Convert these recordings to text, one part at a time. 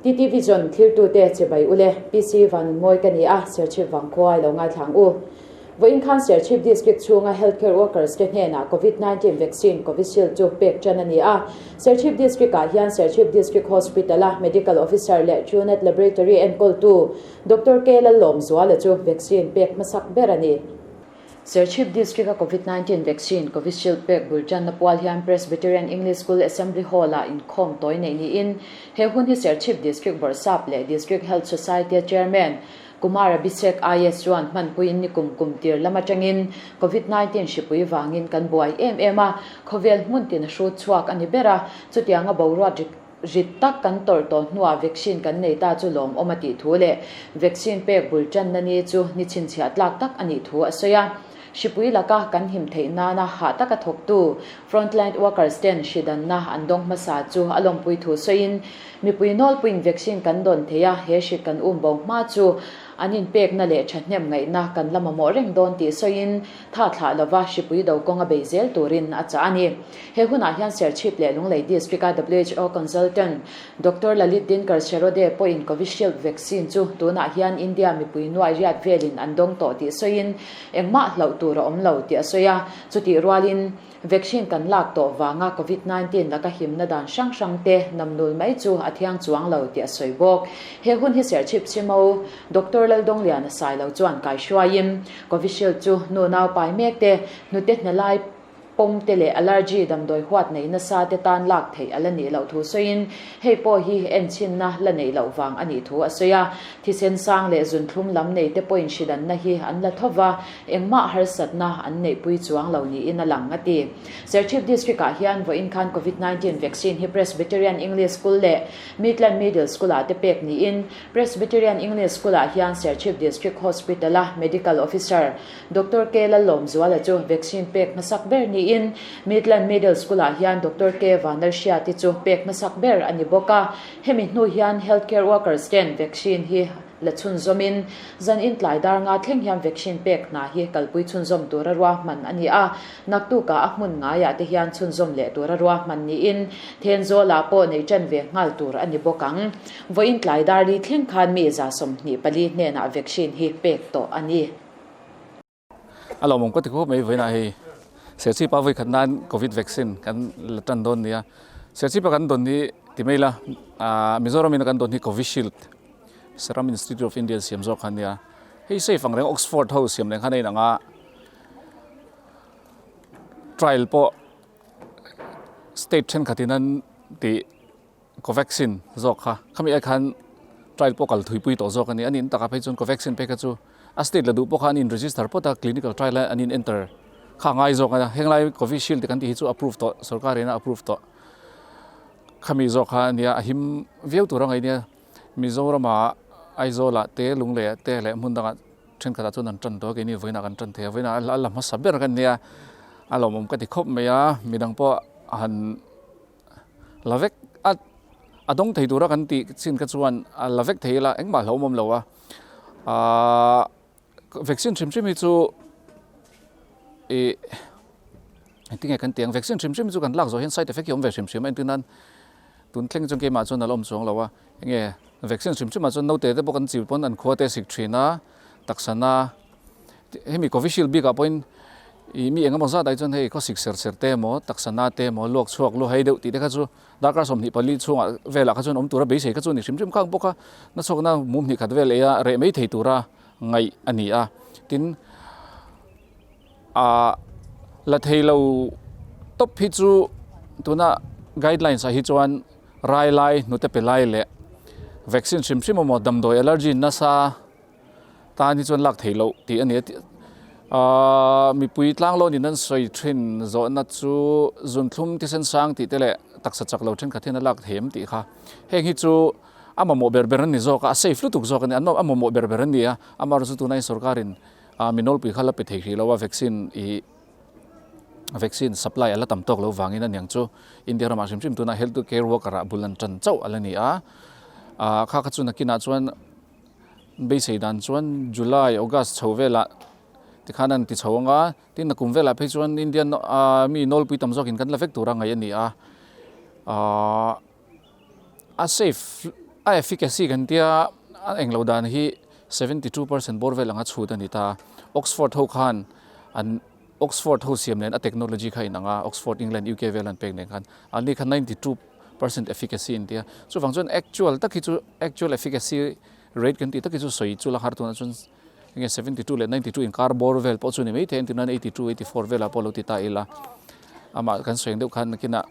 TT Vision thlirtute chibai ule, PC Vanunmawi ka ni a, Serchhip Vangkhua i lo ngaithla ang u. Vawiin khan Serchhip District chhunga Healthcare Workers te hnenah Covid 19 Vaccine Covishield chu pek tan a ni a. Serchhip District ah hian Serchhip District Hospital a Medical Officer leh Truenat Laboratory enkawltu Doctor K Lallawmzuala chu vaccine pek hmasak ber a ni. Serchhip District a Covid 19 Vaccine Covishield pek bul tanna pual hian Presbyterian English School Assembly Hall ah inkhawm tawi neih niin he hun hi Serchhip District Bawrhsap leh District Health Society a Chairman Kumar Abhishek IAS chuan hmanpuiin nikum kum tir lam atangin Covid 19 hripui vangin kan buai em em a, khawvel hmun tin a hrut chhuak a ni ber a, chutianga boruat rit tak kan tawrh tawh hnuah vaccine kan nei ta chu lawmawm a tih thu leh vaccine pek bul tanna ni chu ni chhinchhiah tlak tak a nih thu a sawi a. Hripui laka kan him theih nana hah taka thawktu frontline workers ten hridanna an dawng hmasa chu a lawmpui thu sawiin mipui nawlpuiin vaccine kan dawn thei a, he hri kan um bo hma chu an inpekna leh thahnem ngaihna kan la mamawh reng dawn tih sawiin tha thlah lova hripui do kawng a bei zel turin a chah a ni. He hunah hian Serchhip leh Lunglei District-a who Consultant Doctor Lalit Dinkar Sherode pawhin Covishield vaccine chu tunah hian India mipui nuai riat velin an dawng tawh tih sawiin engmah hlauh tur a awm lo tih a sawi a. Chutih rualin vaccine kan lak tawh vanga Covid 19 laka himna dan hrang hrang te namnul mai chu a thiang chuang lo tih a sawi bawk. He hun hi Serchhip Chimo Doctor Laldawngliana Sailo chuan kaihruaiin Covishield chu nu nau pai mek te hnute hnalai Pawm te leh allergy damdawi huat nei nasa te tan lak theih a la nih loh thu sawiin, hei pawh hi enchhinna la neih loh vang a nih thu a sawi a. Thisen sang leh zunthlum lam nei te pawhin hridanna hi an la tho va, engmah harsatna an neihpui chuang lo niin a lang, a ti. Serchhip District-ah hian vawiin khan Covid 19 vaccine hi Presbyterian English School leh Midland Middle School-ah te pek niin, Presbyterian English School-ah hian Serchhip District Hospital-a Medical Officer Doctor K Lallawmzuala chu vaccine pek hmasak ber niin Midland Middle School-ah hian Doctor K Vanlalhriati chu pek hmasak ber a ni bawk a. Hemi hnu hian healthcare workers ten vaccine hi la chhunzawmin zan intlai dar nga thleng hian vaccine pek hna hi kalpui chhunzawm tura ruahman a ni a. Naktukah a hmun ngaiah te hian chhunzawm leh tura ruahman niin Thenzawlah pawh nei ṭan ve nghal tur a ni bawk ang. Vawiin tlai dar li thleng khan mi 24 hnenah vaccine hi pek tawh a ni. A lawmawm ka ti khawp mai vawiinah hei Serchhip a vawikhat nan Covid vaccine kan la tan dawn nia. Serchhip a kan dawn hi ti mai ila ah Mizoram in a kan dawn hi Covishield Serum Institute of India siam zawk kha ania. Hei safe ang reng Oxford ho siam reng khan a inang a trial pawh state thenkhat in an tih Covaxin zawk kha khami ai khan trial pawh kal thuipui tawh zawk a ni. A nih takah phei chuan Covaxin phei kha chu a state la duh pawh kha an in register phawt a, clinical trial a an in enter kha a ngai zawk a nia. Henglai Covishield te kan tih hi chu approve tawh sorkar in a approve tawh khami zawk kha a nia a him viau tur a ngaih nia. Mizoramah Aizawlah te Lungleiah te leh hmun dangah thenkhatah chuan an tan tawh a keini vawiinah kan tan thei a vawiinah a la hmasa ber kan nia a lawmawm ka ti khawp mai a midang pawh han La vek a a dawng thei tura kan tih chin kha chuan a la vek thei ila engmah hlauhawm awm lo a ahh vaccine hrim hrim hi chu ih engtin nge kan tih ang vaccine hrim hrim hi chu kan lak zawh hian side effect hi a awm ve hrim hrim a entir nan tun thleng chuan keimah chuan a la awm chuang lo a enge vaccine hrim hrim ah chuan naute te pawh kan chil pawn an khua te a sik thin a taksa na Hemi Covishield bikah pawhin ih mi engemaw zat ah hi chuan hei khawsik ser ser te emaw taksa na te emaw luak chhuak lu hai deuh tih te kha chu darkar 24 chhungah velah kha chuan awm tura beisei kha chu a ni hrim hrim khang bawk a, na chhuakna mum hnih khat vel eia reh mai thei tura ngaih a ni a, tin ah la thei lo tawp hi chu tuna guidelines ah hi chuan rai lai hnute pe lai leh vaccine hrim hrim emaw damdawi allergy nasa. Tan hi chuan lak theih loh tih a ni a aaa mipui tlanglawn in an sawi thin zawhna chu zunthlum thisen sang tih te leh taksa chak lo thenkhat hian a lak thei em tih kha heng hi chu a mamawh ber ber an ni zawk a a safe lutuk zawk a ni a mamawh ber ber an ni a amaherawhchu tuna in sorkar in aa mi nawlpui kha la pe thei hrih lo a vaccine ih vaccine supply a la tam tawk lo vangin a niang chu India ramah hrim hrim tuna health care worker ah bul an tan chauh a la ni a aa kha kha chu nakinah chuan. Beisei dan chuan July, August chho velah tikhan an ti chho ang a, tin a kum velah phei chuan Indian ah mi nawlpui tam zawkin kan la vek tur a ngaih a ni a, ah a safe. A efficacy kan tia a englo dan hi 72% bawr vel anga chhut a ni ta. Oxford ho khan an Oxford ho siam nen a technology kha inang a, Oxford England UK vel an pek nen khan an ni kha 92% efficacy an tia. Chuvang chuan actual tak hi chu actual efficacy rate kan tih tak hi chu sawi chu la har tunah chuan enge 72 leh 92 inkar bawr vel pawh chu ni maithei a entirnan 82 84 velah pawh lo ti ta ila amah kan sawi ang deuh khan nakinah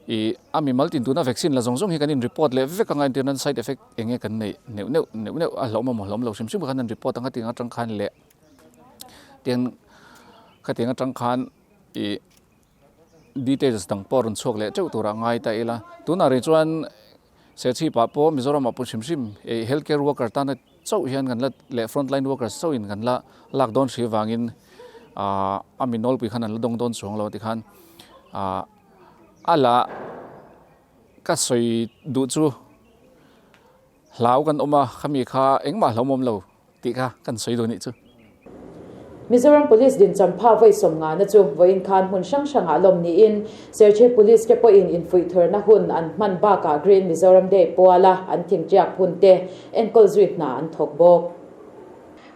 Ih a mimal tin tuna vaccine la zawng zawng hi kan in report leh vek anga entirnan side effect eng nge kan neih neuh neuh neuh neuh a hlauhawm emaw hlauhawm lo hrim hrim khan an report anga tiang atang khan leh tiang khatiang atang khan ih details dang pawh a rawn chhuak leh teuh turah ngai ta ila tunah rih chuan Serchhip ah pawh Mizoram ah pawh hrim hrim ih health care worker tana chauh hian kan la leh front line workers chauh in kan la lak dawn hri avangin ah a mi nawlpui khan an la dawng dawn chuang lo tikhan ah. A la ka sawi duh chu hlau kan awm a, khami kha engmah hlauhawm awm lo tih kha kan sawi duh nih chu. Mizoram Police dincham pha vawi sawmngana chu vawiin khan hmun hrang hrangah lawm niin Serchhip Police te pawhin infuihthurna hun an hman bakah Green Mizoram Day puala an thingtiak hun te enkawl zui hna an thawk bawk.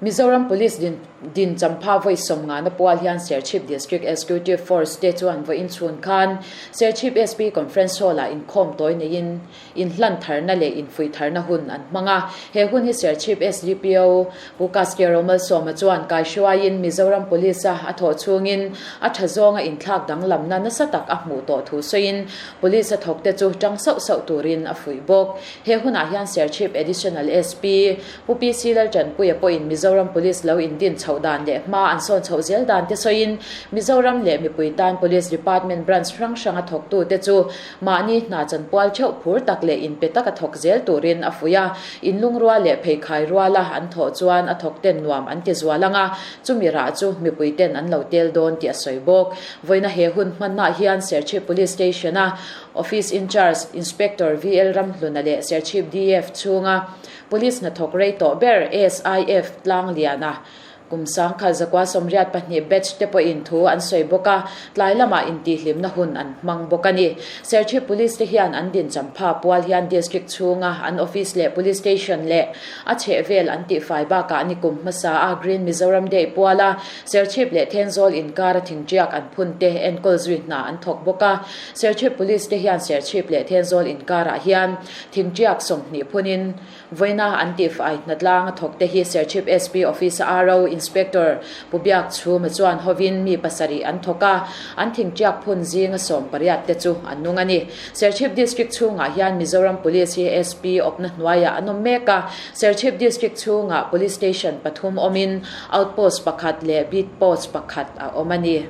Mizoram Police din din champha vawi sawmngana pual hian Serchhip District Executive Force te chuan vawiin chhun khan Serchhip SP Conference Hall ah inkhawm tawi neiin inhlan tharna leh infuih tharna hun an hmang a. He hun hi Serchhip SDPO Pu Kaskero Malsawma chuan kaihruaiin Mizoram Police a a thawh chhungin a tha zawnga inthlak danglamna nasa tak a hmuh tawh thu sawiin Police a thawkte chu tang sauh sauh turin a fuih bawk. He hunah hian Serchhip Additional SP Pu PC Laltanpuia pawhin Mizoram Police lo indin chhoh dan leh hma an sawn chhoh zel dan te sawiin Mizoram leh mipui tan Police Department branch hrang hranga thawktute chu mahni hna chanpual theuh phur tak leh inpe taka thawk zel turin a fuih a. Inlungrual leh pheikhai ruala an thawh chuan a thawkten nuam an ti zual ang a, chumi rah chu mipuiten an lo tel dawn tih a sawi bawk. Vawiina he hun hmannaah hian Serchhip Police Station-a Office In-Charge Inspector VL Ramhluna leh Serchhip DF chhunga Police hnathawk rei tawh ber SIF Tlangliana kum sangkhat zakua 82 batch te pawhin thu an sawi bawk a, tlai lamah intihhlimna hun an hmang bawk a ni. Serchhip Police te hian an dinchampha pual hian District chhunga an office leh Police Station leh a chhehvel an tihfai bakah nikum hmasa a Green Mizoram Day puala Serchhip leh Thenzawl inkara thingtiak an phun te enkawl zui hna an thawk bawk a. Serchhip Police te hian Serchhip leh Thenzawl inkarah hian Thingtiak 20 phunin vawiina an tihfai hnatlang a thawk te hi Serchhip SP Office a RO Inspector Pu Biak Chhuma chuan hovin mi pasarih an thawk a, an thingtiak phun zinga 18 te chu an nung a ni. Serchhip District chhungah hian Mizoram Police hi SP awpna hnuaiah an awm mek a, Serchhip District chhungah Police Station pathum awmin Outpost pakhat leh Beat Post pakhat a awm a ni.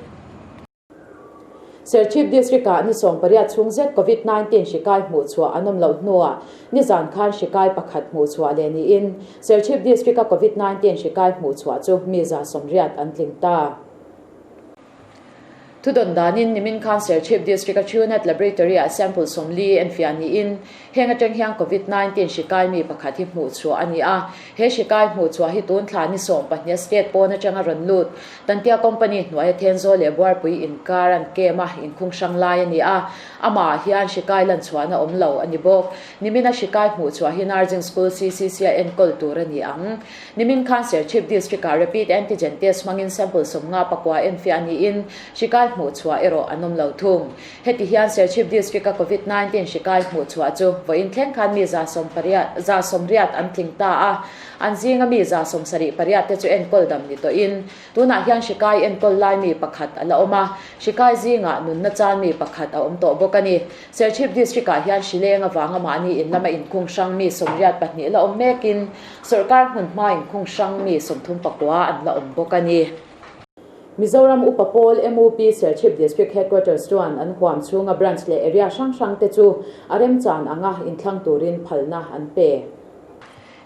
Serchhip District-ah ni 18 chhung zet Covid 19 hri kai hmuh chhuah an awm loh hnuah nizan khan hri kai pakhat hmuh chhuah leh niin Serchhip District-a Covid 19 hri kai hmuh chhuah chu mi 80 an tling ta. Thudawn danin nimin khan Serchhip District-a Truenat Laboratory-ah sample 40 enfiah niin Heng atang hian Covid 19 hri kai mi pakhat hi hmuh chhuah a ni a. He hri kai hmuh chhuah hi tun thla ni 12 state pawn atanga rawn lut Tantia company hnuaia Thenzawl leh Buarpui inkar an kem a, inkhung hrang lai a ni a. Amah hian hri kai lan chhuahna awm lo a ni bawk. Nimina hri kai hmuh chhuah hi Narjing School CCC a enkawl tur a ni ang. Nimin khan Serchhip District-ah Rapid Antigen Test hmangin sample 59 enfiah niin hri kai hmuh chhuah erawh an awm lo thung. Heti hian Serchhip District-a Covid 19 hri kai hmuh chhuah chu vawiin thleng khan mi 180 an tling ta a, an zinga mi 78 te chu enkawl dam ni tawhin tunah hian hri kai enkawl lai mi pakhat a la awm a, hri kai zingah nunna chan mi pakhat a awm tawh bawk a ni. Serchhip District-ah hian hri leng avanga mahni in lama inkhung hrang mi 82 la awm mekin sawrkar hmun hmaa inkhung hrang mi 39 an la awm bawk a ni. Mizoram Upa Pawl, MUP, Serchhip District Headquarters chuan an huam chhunga branch leh area hrang hrang te chu a remchan anga inthlang turin phalna an pe.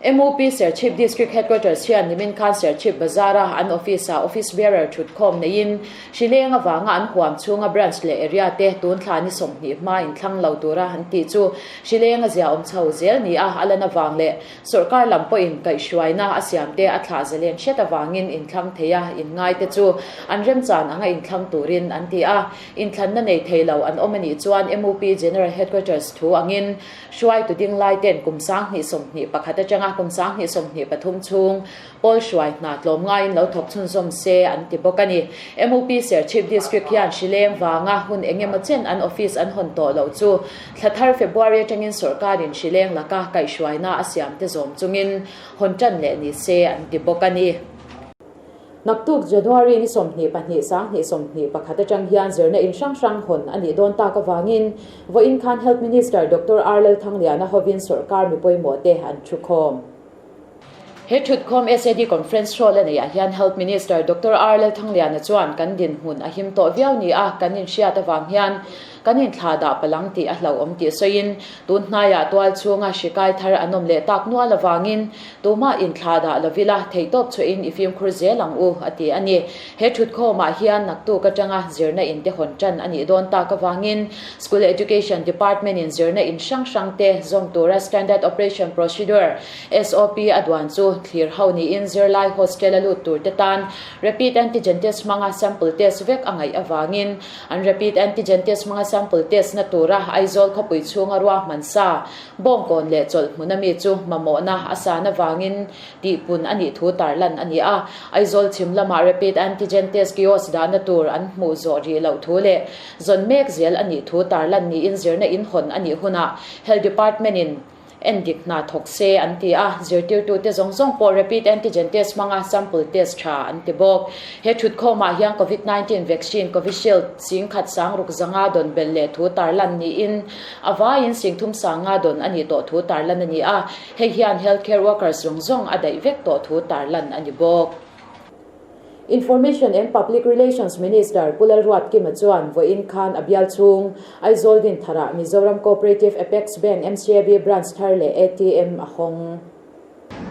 MUP Serchhip District Headquarters hian nimin khan Serchhip Bazar-a an office-ah Office Bearer thutkhawm neiin Hrileng avanga an huam chhunga branch leh area te tun thla ni 20 hma inthlang lo tura an tih chu Hrileng a ziaawm chho zel ni a a lan avang leh Sawrkar lam pawhin kaihhruaina a siam te a thlah zalen hret avangin inthlang thei a inngai te chu an remchan anga inthlang turin an ti a. Inthlanna nei thei lo an awm a nih chuan MUP General Headquarters thu angin hruaitu ding lai ten kum 2021 atanga kum 2023 chhung pawl hruai hna tlawm ngaiin lo thawk chhunzawm se an ti bawk a ni. MUP Serchhip District hian hrileng vanga hun eng emaw chen an office an hawn tawh loh chu thla thar February atangin sawrkarin hrileng laka kaihhruaina a siam te zawm chungin hawn tan leh ni se an ti bawk a ni. Naktuk January ni 22 2021 atang hian zirna in hrang hrang hawn a nih dawn tak avangin vawiin khan Health Minister Doctor R Lalthangliana hovin sawrkar mi pawimawh te an thu khawm. He thutkhawm SAD Conference hrawl a neihah hian Health Minister Doctor R Lalthangliana chuan kan dinhmun a him tawh viau ni a kan inhriat avang hian kan inthlah dah palang tih a hlauhawm tih sawiin tun hnaiah tual chhunga hri kai thar an awm leh tak nual avangin Tumah inthlah dah lovila theihtawp chhuahin i fimkhur zel ang u, a ti a ni. He thutkhawmah hian naktuk atanga zirna in te hawn tan a nih dawn tak avangin School Education Department in zirna in hrang hrang te zawm tura Standard Operation Procedure, SOP, a duan chu thlir ho niin zirlai hostel a lut tur te tan Rapid Antigen Test hmanga sample test vek a ngaih avangin an Rapid Antigen Test hmanga sample test na tura Aizawl khawpui chhunga ruahman sa Bawngkawn leh chawlh hmun ami chu mamawhna a san avangin tihpun a nih thu tarlan a ni a. Aizawl chhim lamah Rapid Antigen Test Kiosk dahna tur an hmuh zawh rih loh thu leh zawn mek zel a nih thu tarlan niin zirna in hawn a nih hunah Health Department in endik hna thawk se an ti a. Zirtirtute zawng zawng pawh Rapid Antigen Test hmanga sample test tha an ti bawk. He thutkhawmah hian Covid 19 vaccine Covishield 10,000 sangruk zanga dawn belh leh thu tarlan niin A vaiin singthum sanga dawn a nih tawh thu tarlan a ni a, hei hian health care workers zawng zawng a daih vek tawh thu tarlan a ni bawk. Information and Public Relations Minister Pu Lalruatkima chuan vawiin khan a bial chhung Aizawl Dintharah Mizoram Cooperative Apex Bank MCAB Branch thar leh ATM a hawng.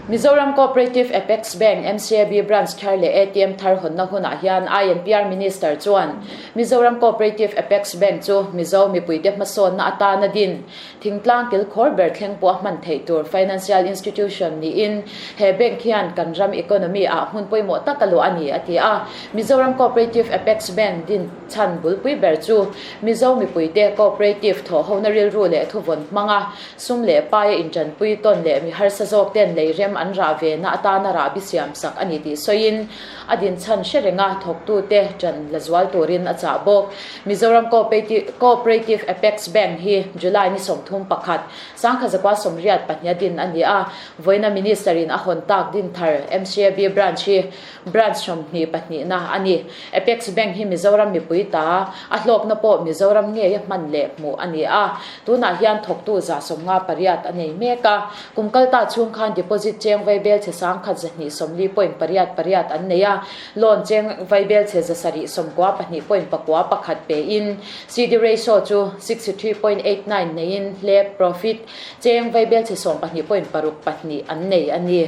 Mizoram Cooperative Apex Bank, MCAB, Branch thar leh ATM thar hawnna hunah hian INPR Minister chuan Mizoram Cooperative Apex Bank chu Mizo mipuite hmasawnna atana din thingtlang kilkhawr ber thleng pawh a hman theih tur financial institution niin he bank hian kan ram economy ah hmun pawimawh tak a luah a ni a ti a. Mizoram Cooperative Apex Bank din chhan bulpui ber chu Mizo mipuite cooperative thawhhona rilru leh thuvawn hmanga Sum leh paia inṭanpui tawn leh mi harsa zawk ten lei rem an rah ve na atana rahbi siam sak a ni tih sawiin a dinchhan hre renga thawktute ṭan la zual turin a chah bawk. Mizoram Cooperative Apex Bank hi July ni 31, 1982 din a ni a, vawiina Minister in a hawn tak din thar MCAB Branch hi Branch 22 na a ni. Apex Bank hi Mizoram mipui ta a hlawkna pawh Mizoram ngei a hman leh hmuh a ni a. Tunah hian thawktu 58 a nei mek a. Kum kalta chhung khan deposit cheng vaibel chhe 1240.88 an nei a. Loan cheng vaibel chhe 792.91 pe in CD ratio chu 63.89 neiin hlep profit cheng vaibel chhe 12.62 an nei a ni.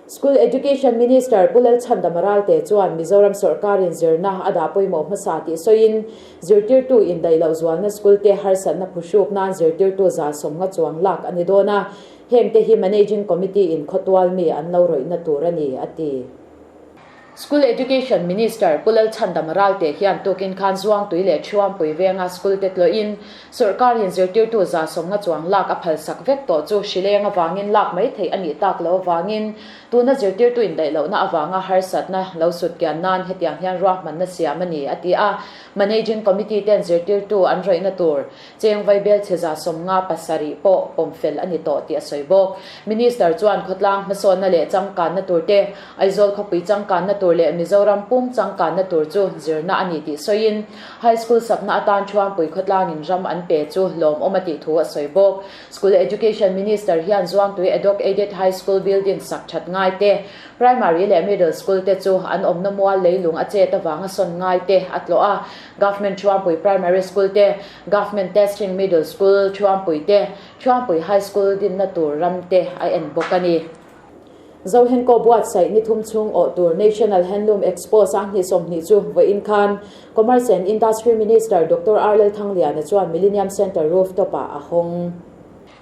School Education Minister Pu Lalchhandama Ralte chuan Mizoram sawrkarin zirna a dah pawimawh hmasa tih sawiin zirtirtu indaih loh zualna school te harsatna phuhruk nan zirtirtu 150 chuang lak a ni dawn a, heng te hi Managing Committee in khawtual mi an lo rawihna tur a ni, a ti. School Education Minister Pu Lalchhandama Ralte hian tukin khan Zuangtui leh Thuampui venga school te tlawhin sawrkarin zirtirtu 150 chuang lak a phalsak vek tawh chu hrileng avangin lak mai theih a nih tak lo avangin tuna zirtirtu indaih lohna avanga harsatna lo sut kian nan hetiang hian ruahmanna siam a ni, a ti a. Managing Committee ten zirtirtu an rawihna tur Cheng vaibel chhe 57 pawh pawm fel a ni tawh tih a sawi bawk. Minister chuan khawtlang hmasawnna leh changkanna tur te, Aizawl khawpui changkanna tur tur leh Mizoram pum changkanna tur chu zirna a ni tih sawiin High School sakna atan Thuampui khawtlangin ram an pe chu lawmawm a tih thu a sawi bawk. School Education Minister hian Zuangtui Adhoc Aided High School building sak that ngai te, Primary leh Middle School te chu an awmna mual leilung a chet avanga sawn ngai te a tlawh a. Government Thuampui Primary School te, Government Testing Middle School Thuampui te, Thuampui High School dinna tur ram te a en bawk a ni. Zohenkaw buatsaih ni thum chhung awh tur National Handloom Expo 2020 chu vawiin khan Commerce and Industry Minister Doctor R Lalthangliana chuan Millennium Centre rooftop ah a hawng.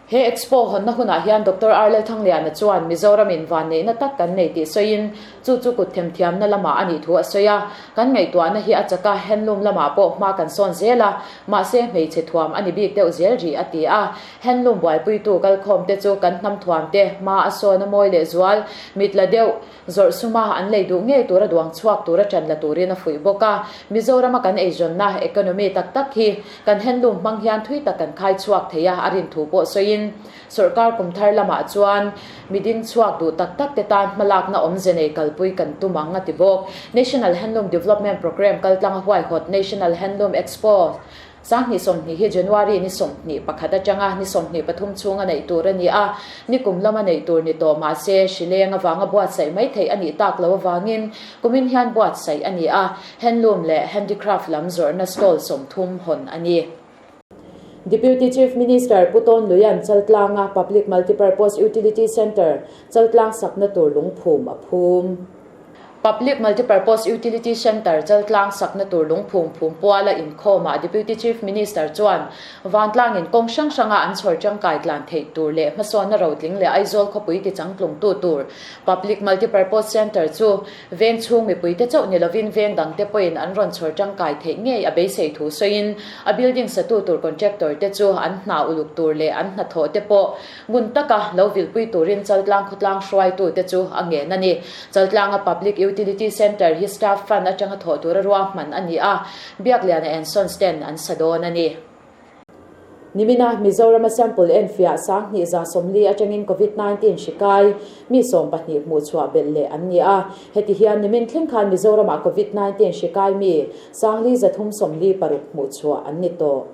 He Expo hawnna hunah hian Doctor R Lalthangliana chuan Mizoram in vanneihna tak kan nei tih sawiin chu chu kut themthiamna lamah a nih thu a sawi a. Kan ngaihtuahna hi a chak a, handloom lamah pawh hma kan sawn zel a, mahse hmeichhe thuam a ni bik deuh zel rih a ti a. Handloom buaipuitu kalkhawmte chu kan hnam thuamte hma a sawn a mawi leh zual, mit la deuh, zawrh suma an lei duh ngei tura duang chhuak tura ṭan la turin a fuih bawk a. Mizorama kan eizawnna, economy, tak tak hi kan handloom hmang hian thui tak kan khai chhuak thei a, a rin thu pawh sawiin sawrkar kum thar lamah chuan mi ding chhuak duh tak tak te tan hmalakna awmze nei kalpui kan tum ang a ti bawk. National Handloom Development Programme kaltlanga huaihawt National Handloom Expo 2020 hi January ni 21 atanga ni 23 chhunga neih tur a ni a, ni kum lama neih tur ni tawh mah se hrileng avanga buatsaih mai theih a nih tak loh avangin kumin hian buatsaih a ni a, handloom leh handicraft lam zawrhna stall 30 hawn a ni. Deputy Chief Minister Pu Tawn Luian Chaltlanga Public Multipurpose Utility Centre, Chaltlang sakna tur lungphum a phum. Public Multipurpose Utility Centre Chaltlang sakna tur lungphum phum puala inkhawmah Deputy Chief Minister chuan vantlangin kawng hrang hranga an chhawr tangkai tlan theih tur leh hmasawnna rotling leh Aizawl khawpui tichangtlungtu tur Public Multipurpose Centre chu veng chhung mipuite chauh ni lovin veng dangte pawhin an rawn chhawr tangkai theih ngei a beisei thu sawiin a building satu tur contractor te chu an hna uluk tur leh an hnathawh te pawh Ngun taka lo vilpui turin Chaltlang khawtlang hruaitute chu a ngen a ni. Chaltlanga Public Utility Centre hi Staff Fund atanga thawh tura ruahman a ni a, Biakliana and Sons ten an sa dawn a ni. Nimina Mizorama sample enfiah 2140 atangin Covid 19 hri kai mi 12 hmuhchhuah belh leh an ni a. Heti hian nimin thleng khan Mizoramah Covid 19 hri kai mi 5336 hmuhchhuah an ni tawh.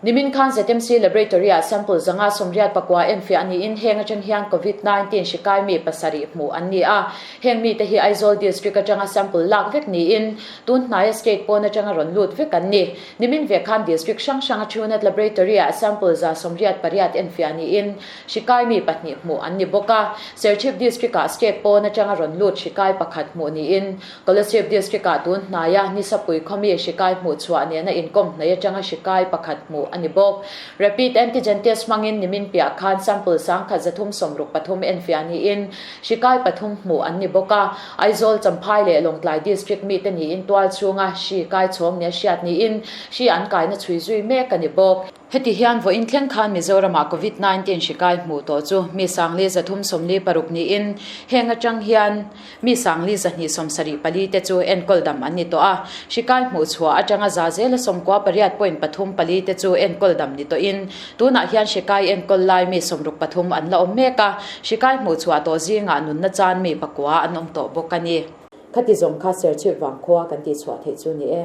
Nimin khan ZMC Laboratory-ah sample 589 enfiah a niin heng atang hian Covid 19 hri kai mi pasarih hmuh an ni a. Heng mite hi Aizawl District atanga sample lak vek niin tun hnaia state pawn atanga rawn lut vek an ni. Nimin ve khan District hrang hranga Truenat Laboratory-ah sample 188 enfiah niin hri kai mi pahnih hmuh an ni bawk a. Serchhip District-ah state pawn atanga rawn lut hri kai pakhat hmuh niin Kolasib District-ah tun hnaia Nisapui khawmi hri kai hmuh chhuah nena inkawm hnai atanga hri kai pakhat hmuh a ni bawk. Rapid Antigen Test hmangin nimin piah khan sample 1363 enfiah niin hri kai pathum hmuh an ni bawk a. Aizawl, Champhai leh Lawngtlai District mite niin tual chhunga hri kai chhawng nia hriat niin hri an kaina chhui zui mek a ni bawk. Heti hian vawiin thleng khan Mizoramah Covid 19 hri kai hmuh tawh chu mi 4336 niin heng atang hian mi 4274 te chu enkawl dam an ni tawh a. Hri kai hmuh chhuah atanga za zela 98.34 te chu enkawl dam ni tawhin tunah hian hri kai enkawl lai mi 63 an la awm mek a. Hri kai hmuh chhuah tawh zingah nunna chan mi pakua an awm tawh bawk a ni. Khati zawng kha Serchhip vangkhua kan tihchhuah theih chu ni e.